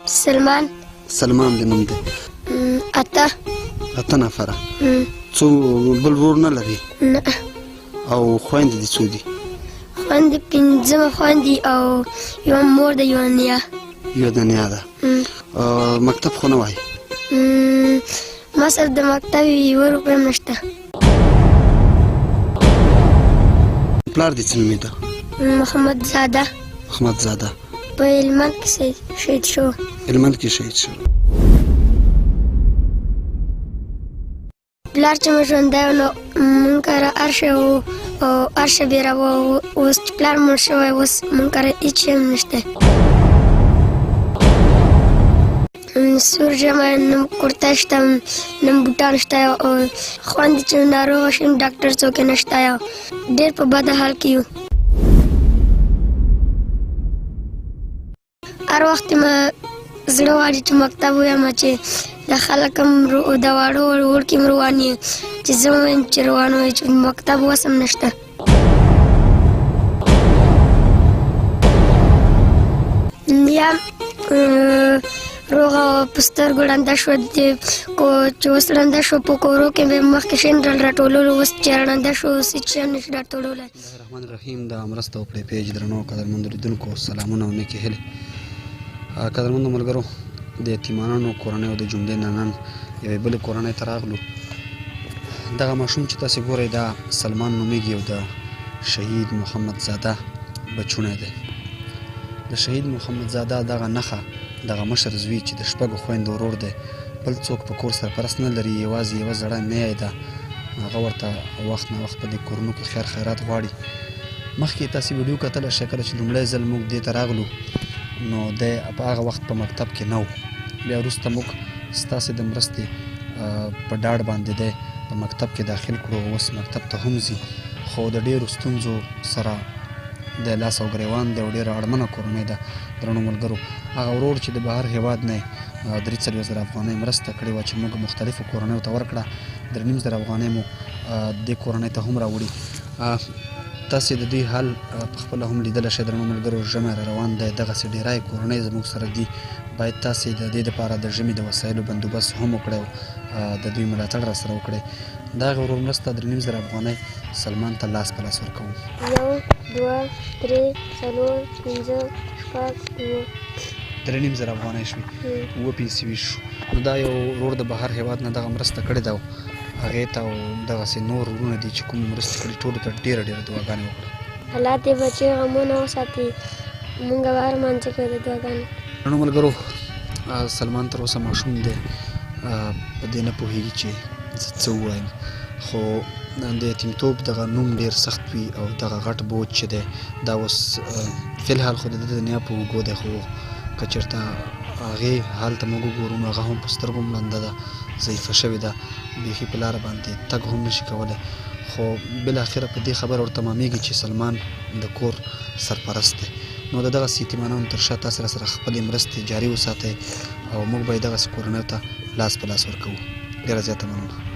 سلمان. سلمان دې نوم دی؟ اته. اته نفره. څو بل ورور نه لري؟ نه. او خویندې دې څو دي؟ خویندې پنځه خویندې او یوه مور ده، یوه نیا. یوه د نیا ده. مکتب خو نه وایي؟ ما سره د مکتب یوه روپۍ هم نشته. پلار دې څه نومېده؟ محمد زاده. محمد زاده. په هلمند کې شهید شو. هلمند کې شهید شو. پلار چې مو ژوندی و نو مونږ کره هر شی و او هر شی به یې راوړ. اوس چې پلار مړ شوی، اوس مونږ کره هېڅ شی هم نشته. سور ژمی نم کورته شته، نم بوټان شته، او خویندې چې ناروغه شي ډاکټر څوک یې نشته، ډېر په بد حال کې یو. هر وخت ما زړه غواړي چې مکتب ووایم، چې د خلک هم د واړو وړوکي هم روان یي، چې زه ووایم چې روان وای، چې مکتب اوس هم نشته. نیا روغه په سترګو ړنده شوه، چې اوس ړنده شوه په کورو کې به مخکې شین راټولولو، اوس چې ړنده شوه اوس هېڅ شی هم نشي راټولولی. الله الرحمن الرحیم. د مرسته وکړئ پیج درنو قدرمندو لیدونکو سلامونه او نیکې هیلې. قدرمندو ملګرو، د یتیمانانو کورنیو د جملې نه نن یوې بلې کورنۍ ته راغلو. دغه ماشوم چې تاسې ګورئ دا سلمان نومیږي او د شهید محمد زاده بچوڼی دی. د شهید محمد زاده دغه نښه، دغه مشر زوی چې د شپږو خویندو ورور دی، بل څوک په کور سرپرست نه لري، یوازې یوه زړه نیا یې ده، هغه ورته وخت نا وخت په دې کورونو کې خیر خیرات غواړي. مخکې تاسې ویډیو کتلی شئ، کله چې لومړی ځل موږ دې ته راغلو نو دی په هغه وخت په مکتب کې نه و. بیا وروسته موږ ستاسې د مرستې په ډاډ باندې دی په مکتب کې داخل کړو، اوس مکتب ته هم ځي، خو د ډېرو ستونزو سره د لاس او ګریوان دی او ډېره اړمنه کورنۍ ده. درنو ملګرو، هغه ورور چې د بهر هېواد نه 43 زره افغانۍ مرسته کړې وه چې موږ مختلفو کورنیو ته ورکړه، 3.5 زره افغانۍ مو دې کورنۍ ته هم راوړي. تاسې د دوی حال په خپله هم لیدلی شئ. درنو ملګرو، ژمی را روان دی، دغسې ډېری کورنۍ زموږ سره دي، باید تاسې د دې دپاره د ژمي د وسایلو بندوبست هم وکړئ او د دوی ملاتړ را سره وکړئ. د هغه ورور مرسته 3.5 زره افغانۍ سلمان ته لاس په لاس ورکوو. 1 2 3 4 5 6 7. 3.5 زره افغانۍ شوې، اووه پیسې ویش شو. نو دا یو ورور د بهر هېواد نه دغه مرسته کړې ده او هغې ته او دغسې نور ورونه دي چې کوم مرستې کړي، ټولو ته ډېره ډېره دعاګانې وکړه. الله دې بچي غمونه وساتي، مونږ به ارمان چې کوو د دعاګانو. درنو ملګرو، سلمان تر اوسه ماشوم دی، په دې نه پوهېږي چې زه څه ووایم، خو د یتیمتوب دغه نوم ډېر سخت وي او دغه غټ بوج چې دی دا اوس فی الحال خو د ده د نیا په اوږو دی، خو که چېرته هغې حال ته موږ وګورو نو هغه هم په سترګو هم ړنده ده، ضعیفه شوې ده، بیخي په لاره باندې تګ هم نشي کولی، خو بالاخره په دې خبره ورته تمامېږي چې سلمان د کور سرپرست دی. نو د دغسې یتیمانانو تر شا تاسې راسره خپلې مرستې جاري وساتئ او موږ به یې دغسې کورنیو ته لاس په لاس ورکوو. ډېره زیاته مننه.